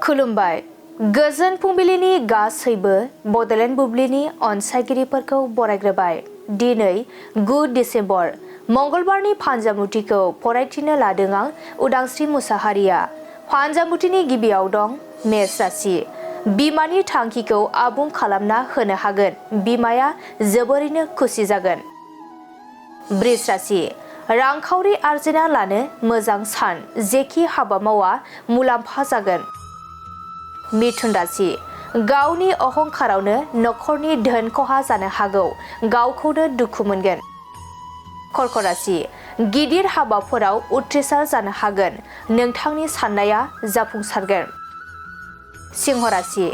खुलुमबाय गोजोन फुंबिलिनि गासैबो बडलेण्ड बुब्लिनि अनसायगिरिफोरखौ बरायग्रोबाय। दिनै 9 डिसेम्बर मंगलबारनि फानजामुथिखौ फरायथिनो लादों आं उदांस्रि मुसाहारिया। फानजामुथिनि गिबियाव दं मेष राशि। बिमानि थांखिखौ आबुं खालामना होनो हागोन। बिमाया जोबोरैनो खुसि जागोन। वृष राशि। रांखावरि आर्जिना लानो मोजां सान। जेखि हाबा मावा मुलाम्फा जागोन। मिथुन राशि। गावनि अहंखारावनो नखरनि धोन खहा जानो हागौ। गावखौनो दुखु मोनगोन। कर्क राशि। गिदिर हाबाफोराव उथ्रिसार जानो हागोन। नोंथांनि साननाया जाफुंसारगोन। सिंह राशि।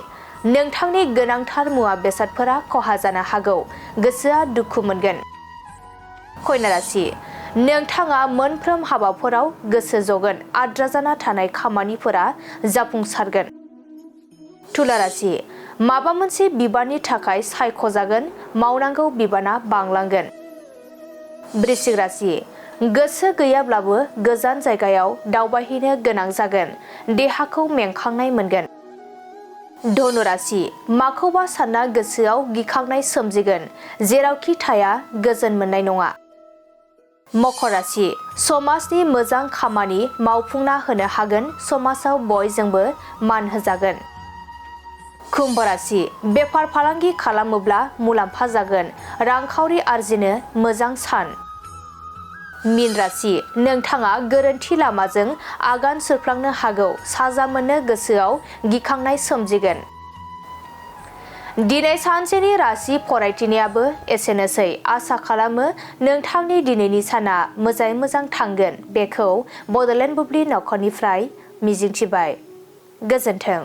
नोंथांनि गोनांथार मुवा बेसादफोरा खहा जानो हागौ। गोसोआ दुखु मोनगोन। कन्या राशि। नोंथाङा मोनफ्रोम हाबाफोराव गोसो जगोन। आद्रा जाना थानाय खामानिफोरा जाफुंसारगोन। तुला राशि। माबा मोनसे बिबाननि थाखाय सायख'जागोन। मावनांगौ बिबाना बांलांगोन। वृश्चिक राशि। गोसो गैयाब्लाबो गोजान जायगायाव दावबायहैनो गोनां जागोन। देहाखौ मेंखांनाय मोनगोन। धनु राशि। माखौबा सानना गोसोआव गिखांनाय सोमजिगोन। जेरावखि थाया गोजोन मोननाय नङा। मकर राशि। समाजनि मोजां खामानि मावफुंना होनो हागोन। समाजाव बयजोंबो मान होजागोन। कुम्भ राशि। बेफार फालांगि खालामोब्ला मुलाम्फा जागोन। रांखावरि आर्जिनो मोजां सान। मीन राशि। नोंथाङा गोरोन्थि लामाजों आगान सुरफ्लांनो हागौ। साजा मोननो गोसोआव गिखांनाय सोमजिगोन। दिनै सानसेनि राशि फरायथिनायाबो एसेनोसै। आसा खालामो नोंथांनि दिनैनि साना मोजाङै मोजां थांगोन। बेखौ बडलेण्ड बुब्लि नखरनिफ्राय मिजिंथिबाय। गोजोन्थों।